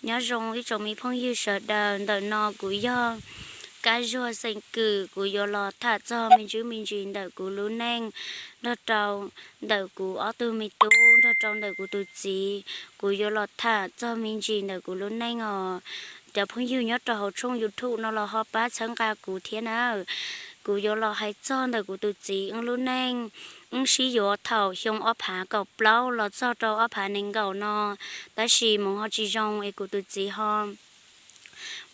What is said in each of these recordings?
Nyob zoo ib tsoom me phooj ywg sawv daws, ntawm no kuv yog Kab Zuag xeem Kwm, kuv yuav los tham txog me ntsis me ntsis ntawm kuv lub neej nrog rau ntawm kuv ob tug me tub nrog rau ntawm kuv tus txiv. Kuv yuav los tham txog me ntsis ntawm kuv lub neej os. Cov phooj ywg nyob rau hauv tshooj YouTube no los ho pab txhawb nqa kuv thiab na. Kuv yuav los hais txog ntawm kuv tus txiv wb lub neej. Wb sib yuav thaum xyoo ob phav kaum plaub los txog rau ob phav nees nkaum no, tab sis hmoov ho tsis zoo es kuv tus txiv ho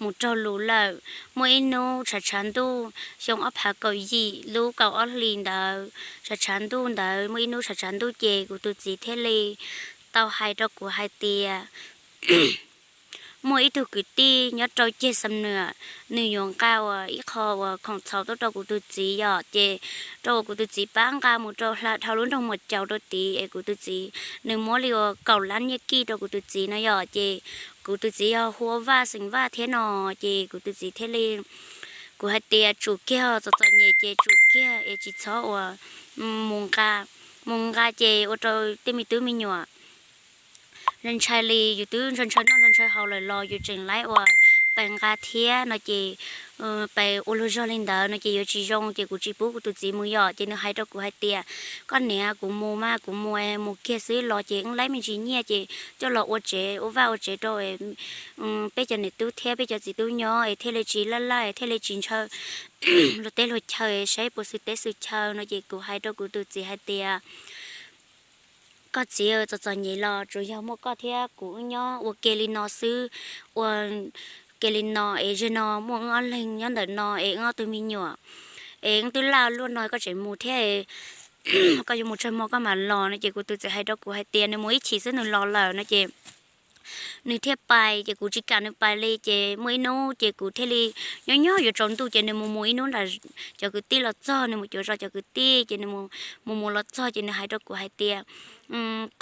mus raug lus lawm. Muaj ib hnub tshav tshav ntuj xyoo ob phav kaum yim lub kaum ob hlis ntawd, tshav tshav ntuj ntawd, muaj ib hnub tshav tshav ntuj ces kuv tus txiv thiaj li tau hais rau kuv hais tias muaj ib tug kwv tij nyob rau ceg Xam Nuam, nws yuav nqa uas ib qho uas khoom txhaum tuaj rau kuv tus txiv yom, ces rau uas kuv tus txiv pab nqa mus rau hla dhau lub nroog Muas Caus rau tid es kuv tus txiv nws muab li uas kaum lab nyiaj kij rau kuv tus txiv no yom, ces kuv tus txiv yog hu ua Vaj xeem Vaj thiab no, ces kuv tus txiv thiaj li, kuv hais tias tsum kiag, txom txom nyem ces tsum kiag es tsis txhob uas mus nqa, mus nqa ces ua rau tej me tub me nyuam ntshai li, yus twb ntshaw ntshaw noj ntshaw ntshaw haus lawm los yus tseem laib uas pais nqa thiab no ces pais ua luag zog li ntawd no ces yuav tsis zoo, ces kuv tsis pub kuv tus txiv mus yom. Ces nws hais rau kuv hais tias, koj niam, kuv mus mas kuv mus, mus kiag xwb los ces wb laib me ntsis nyiaj ces coj los ua tsev ua vaj ua tsev rau peb cov niam tub thiab peb cov txiv tub nyob es thiaj li tsis laj laj es thiaj li tsis ntshaw luag teb luag chaw saib puas xwm teb xwm chaw no ces kuv hais rau kuv tus txiv hais tias, koj txiv, txom txom nyem los tsuas yog muaj koj thiab kuv wb nyob ua ke li no xwb, ua ke li no es zaum no muaj wb ob leeg nyob ntawm no es wb ob tug me nyuam es wb twb laj luaj no koj tseem mus thiab, koj yuav mus tsawg hmo koj mam los no ces kuv tus txiv hais rau kuv hais tias nws mus ib chim xwb nws los lawm no ces nws thiaj pais ces kuv tsis kam nws pais li ces muaj ib hnub ces kuv thiaj li nyob nyob yuav tsaus ntuj ces nws mus mus ib hnub nram cov kwv tij los txog, nws mus cuav zos cov kwv tij ces nws mus mus los txog ces nws hais rau kuv hais tias,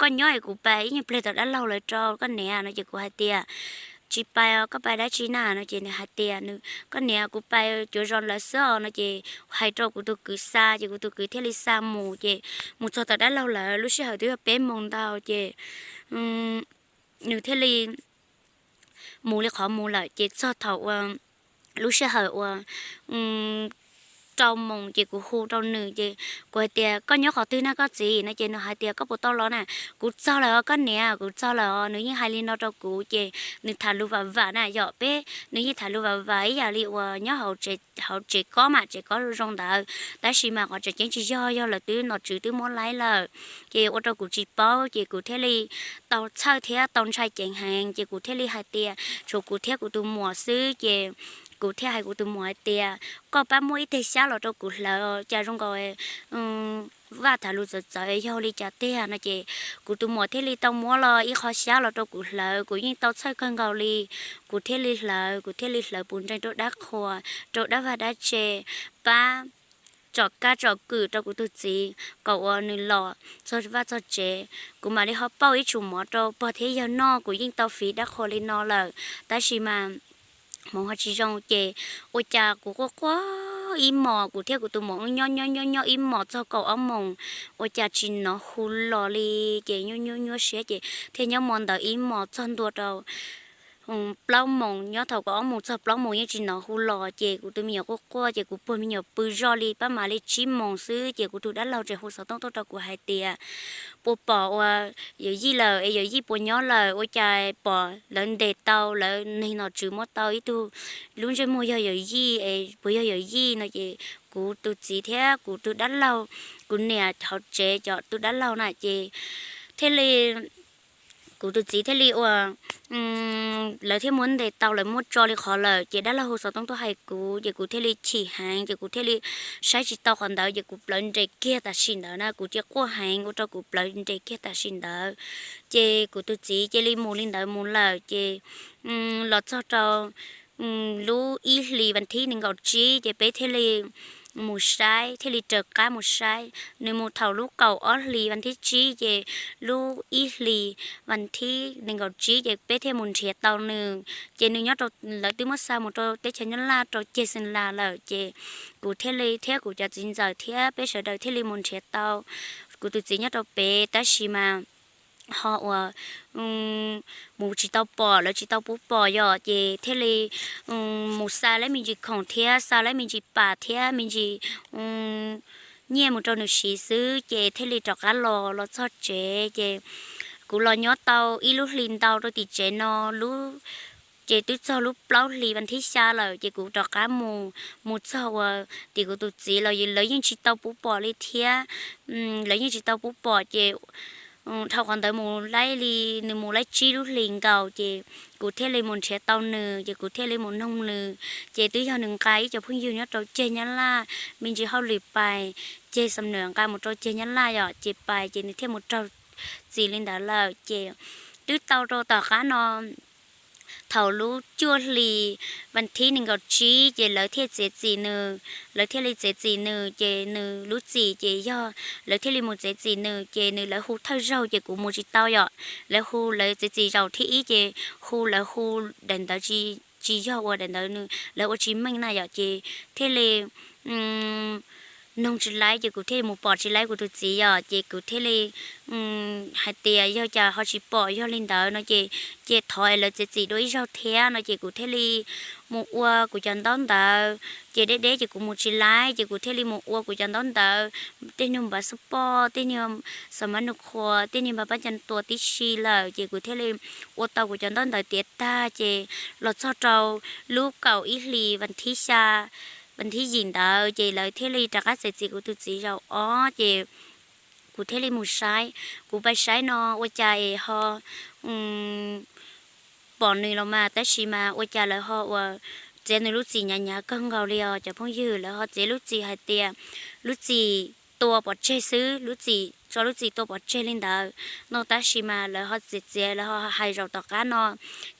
koj nyob es kuv pais ib nyuag pliag tom dab laug lawv rau koj niam no ces kuv hais tias, tsis pais os, koj pais dab tsi na no ces nws hais tias, koj niam, kuv pais cuav zos lawv xwb os no ces hais rau kuv tus kwv xa ces kuv tus kwv thiaj li xa mus ces mus txog tom dab laug lawv lub sij hawm twb yog peb moos ntau ces nws thiaj li mus li qhov mus lawm ces txog thaum uas lub sij hawm uas rau moos ces kuv hu rau nws ces kuv hais tias, koj nyob qhov twg na koj txiv no ces nws hais tias, koj puas tau los na? Kuv txog lawm os koj niam, kuv txog lawm os. Nws yeej hais li no rau kuv ces nws tham lus vam vam na yom, peb nws yeej tham lus vam vam ib yam li uas nyob hauv tsev kob mas tsev kob zoo zoo ntawd, tab sis mas qhov tseem ceeb tsis yog, yog lawv twb nom tswv twb muab laib lawm ces ua rau kuv tsis paub ces kuv thiaj li tau txhawj thiab tau ntshai ceev heev ces kuv thiaj li hais tias tshuav kuv thiab kuv tus muam xwb ces kuv thiaj hais kuv tus muam hais tias, koj pab muab ib teg xyab los rau kuv hlawv cas zoo nkaus Vaj tham lus txawv txawv yog li cas tiag no ces kuv tus muam thiaj li tau muab los ib qho xyab los rau kuv hlawv, kuv yeej tau txhawj kawg nkaus li. Kuv thiaj li hlawv, kuv thiaj li hlawv puv nreeg rau dab qhuas, rau dab vaj dab tse, pab tsom kab tsom kwm rau kuv tus txiv kom uas nws los txog vaj txog tsev. Kuv mam li ho pauj ib tsum mov rau pog thiab yawg noj, kuv yeej tau fiv dab qhuas li no lawm, tab sis mas hmoov ho tsis zoo ces ua cas kuv quaj quaj ib hmos, kuv thiab kuv tus muam wb nyob nyob nyob nyob ib hmos txog kaum ob moos, ua cas tsis hnov hu los li. Ces nyuaj nyuaj nyuaj siab ces thiaj nyob hmo ntawd ib hmos txog ntua rau plaub moos, nyob thaum kaum ob moos txog plaub moos yeej tsis hnov hu los ces kuv tus me nyuam quaj quaj ces kuv puag me nyuam pw zoj li pab mam li tsib moos xwb ces kuv tus dab laug tseem hu xov tooj tuaj rau kuv hais tias, puas pom uas yawm yij lawm es yawm yij puas nyob lawm, ua cas pom lawv ntes tau, lawv neeg nom tswv muab tau ib tug lub ntsej muag yog yawm yij es puas yog yawm yij no ces kuv tus txiv thiab kuv tus dab laug, kuv niam hauv tsev cov tus dab laug na ces thiaj li kuv tus txiv thiaj li ua, lawv thiaj muab ntes tau, lawv muab tso li qhov lawm ces dab laug hu xov tooj tuaj hais kuv ces kuv thiaj li chim heev ces kuv thiaj li saib tsis tau qhov ntawd ces kuv plawv nres kiag tam sim ntawd na, kuv cia quaj heev ua rau kuv plawv nres kiag tam sim ntawd. Ces kuv tus txiv cia li mus li ntawd mus lawm ces los txog rau lub ib hlis vas thib nees nkaum tsib ces peb thiaj li mus saib, thiaj li raws qab mus saib. Nws mus thaum lub kaum ob hlis vas thib tsib ces lub ib hlis vas thib nees nkaum tsib ces peb thiaj mus nrhiav tau nws. Ces nws nyob rau, lawv twb muab xa mus rau teb chaws Nyab Laj rau ceg Xeem Las lawm ces kuv thiaj li thiab kuv cov txiv ntxawm thiab peb sawv daws thiaj li mus nrhiav tau kuv tus txiv nyob rau pem, tab sis mas ho uas mus tsis tau pom, lawv tsis tau pub pom yom, ces thiaj li mus xa lawv me ntsis khoom thiab xa lawv me ntsis pam thiab me ntsis nyiaj mus rau nws siv xwb, ces thiaj li rov qab los, los txog tsev. Ces kuv los nyob tau ib lub hlis ntau rau tim tsev no lub, ces twb txog lub plaub hlis vas thib xya lawm, ces kuv rov qab mus, mus txog uas tim kuv tus txiv los lawv yeej tsis tau pub pom li thiab. Lawv yeej tsis tau pub pom, ces dhau qhov ntawd mus laib li, nws mus laib tsib lub hlis nkaus, ces kuv thiaj li mus nrhiav tau nws, ces kuv thiaj li mus noog nws. Ces twb yog nws nqa ib cov phooj ywg nyob rau ceg Nyab Laj me ntsis hauj lwm pais, ceg Xam Nuam nqa mus rau ceg Nyab Laj yom, ces pais ces nws thiaj mus raug txim li ntawd lawm. Ces twb tau rau tom qab no thaum lub cuaj hlis vas thib nees nkaum tsib ces lawv thiaj txiav txim nws, lawv thiaj li txiav txim nws, ces nws lub txim ces yog lawv thiaj li mus txiav txim nws, ces nws lawv hu thawj zaug ces kuv mus tsis tau yom, lawv hu lawv txiav txim zaum thib ib ces hu lawv hu daim ntawv tsis, tsis yog ua daim ntawv, lawv ua tsis meej na yom, ces thiaj li noog tsis laib, ces kuv thiaj li mus pom tsis laib kuv tus txiv yom, ces kuv thiaj li hais tias yog cas ho tsis pom yog li ntawd no ces, ces thov es lawv txiav txim dua ib zaug thiab no ces kuv thiaj li mus ua kuv cov ntaub ntawv, ces deb deb ces kuv mus tsis laib, ces kuv thiaj li mus ua kuv cov ntaub ntawv, tej niag npav xub poj, tej niag xa mab nus qhuas, tej niag npav pab ca tua tib si lawm, ces kuv thiaj li ua tau kuv cov ntaub ntawv tiav tag, ces los txog rau lub kaum ib hlis vas thib xya, vas thib yim ntawd ces lawv thiaj li rov qab txiav txim kuv tus txiv zaum ob, ces kuv thiaj li mus saib, kuv pais saib no ua cas es ho pom nws los mas, tab sis mas ua cas lawv ho uas txiav nws lub txim hnyav hnyav kawg nkaus li os cov phooj ywg, lawv ho txiav lub txim hais tias lub txim tua pov tseg xwb, lub txim tso lub txim tua pov tseg li ntawd no, tab sis mas lawv ho txiav txiav, lawv ho hais zaum tom qab no,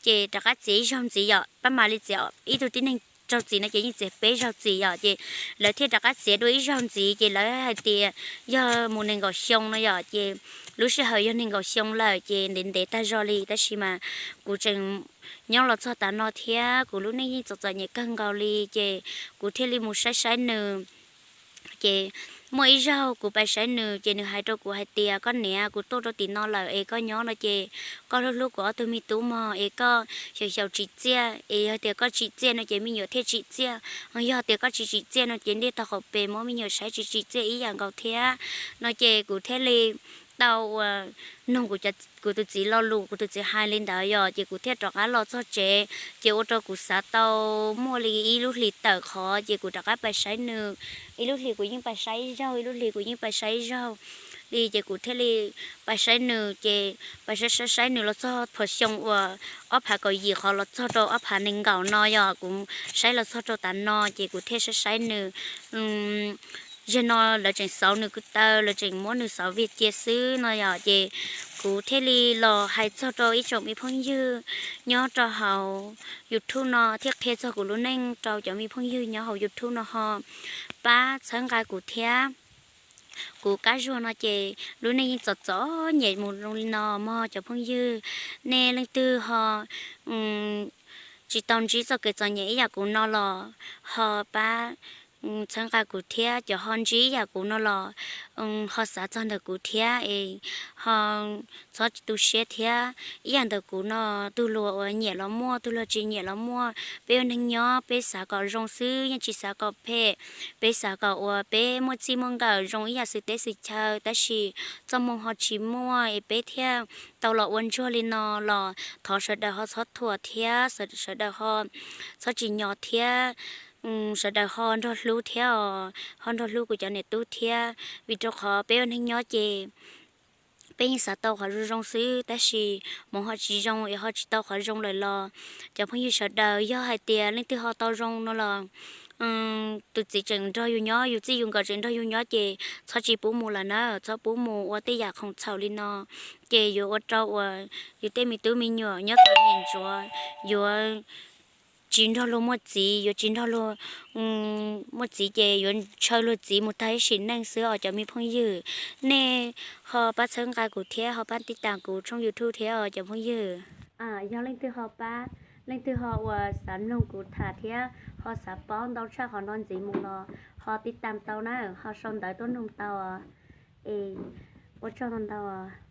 ces rov qab txiav ib zaug ntxiv yom, pab mam li txiav ib tug tib neeg raug txim no ces yeej txiav peb zaug txim yom, ces lawv thiaj rov qab txiav dua ib zaug ntxiv, ces lawv hais tias yog mus nees nkaum xyoo no yom, ces lub sij hawm yog nees nkaum xyoo lawm ces ntev ntev tag zog li, tab sis mas kuv tseem nyob los txog tav no thiab kuv lub neej yeej txom txom nyem kawg nkaus li, ces kuv thiaj li mus saib saib nws. Ces muaj ib zaug kuv pais saib nws ces nws hais rau kuv hais tias, koj niam, kuv tuaj rau tim no lawm es koj nyob no ces koj hlub hlub kuv ob tug me tub mog, es koj xyaum xyaum tsim txiaj, es yog tias koj tsim txiaj no ces me nyuam thiaj tsim txiaj, yog tias koj tsis tsim txiaj no ces ntiaj tag qhov pes muab me nyuam saib tsis tsim txiaj ib yam nkaus thiab no ces kuv thiaj li tau uas noog kuv tus txiv lo lus, kuv tus txiv hais li ntawd yom, ces kuv thiaj rov qab los txog tsev, ces ua rau kuv xav tau muaj li ib lub hlis tawm qhov ces kuv rov qab pais saib nws. Ib lub hlis kuv yeej pais saib ib zaug, ib lub hlis kuv yeej pais saib ib zaug li, ces kuv thiaj li pais saib nws, ces pais saib saib saib nws los txog phuas xyoo uas ob phav kaum yim qhov los txog rau ob phav nees nkaum no yom, kuv saib los txog rau tav no ces kuv thiaj saib saib nws. Zaum no lawv tseem xauv nws ko taw, lawv tseem muab nws xauv vij cia xwb no yom, ces kuv thiaj li los hais txog rau ib tsoom me phooj ywg nyob rau hauv YouTube no thiab qhia txog kuv lub neej rau cov me phooj ywg nyob hauv YouTube no ho pab txhawb nqa kuv thiab. Kuv Kab Zuag no ces lub neej yeej txom txom nyem mus zoo li no mog cov phooj ywg. Nej leej twg ho tsis tau ntsib txoj kev txom nyem ib yam kuv no los ho pab txhawb nqa kuv thiab, cov ho ntsib ib yam kuv no los ho xav txog ntawm kuv thiab es ho txhob tu siab thiab. Ib yam ntawm kuv no, tus luag uas nyiam los muaj, tus luag tsis nyiam los muaj, peb ua neeg nyob peb xav kom zoo xwb, yeej tsis xav kom phem. Peb xav kom uas peb muaj txij muaj nkawm zoo ib yam xwm teb xwm chaw, tab sis txoj hmoo ho tsis muaj es peb thiaj tau los ua ntsuag li no los thov sawv daws ho txhob thuam thiab, sawv daws ho txhob tsis nyo thiab. Sawv daws ho nrog hlub thiab os, ho nrog hlub kuv cov niam tub thiab, vim rau qhov peb ua neeg nyob ces peb yeej xav tau qhov zoo zoo xwb, tab sis hmoov ho tsis zoo es ho tsis tau qhov zoo lawm los cov phooj ywg sawv daws, yog hais tias leej twg ho tau zoo no los tus txiv tseem nrog yus nyob, yus txij yus nkawm tseem nrog yus nyob ces txhob tsis pub mus lawm na, txhob pub mus ua tej yam khoom txhaum li no, ces yuav ua rau uas yus tej me tub me nyuam nyob txom nyem ntsuav, yuav tsis nrog luag muaj txiv, yuav tsis nrog luag muaj txiv ces yuav ntshaw luag txiv mus tag ib sim neej xwb os cov me phooj ywg. Nej ho pab txhawb nqa kuv thiab ho pab tib tas kuv tshooj YouTube thiab os cov phooj ywg. Yog leej twg ho pab, leej twg ho uas xav mloog kuv tham thiab ho xav paub ntau tshaj qhov no ntxiv mus los ho tib tas tau na, ho sau ntawv tuaj noog tau os. Es ua tsaug ntau ntau os.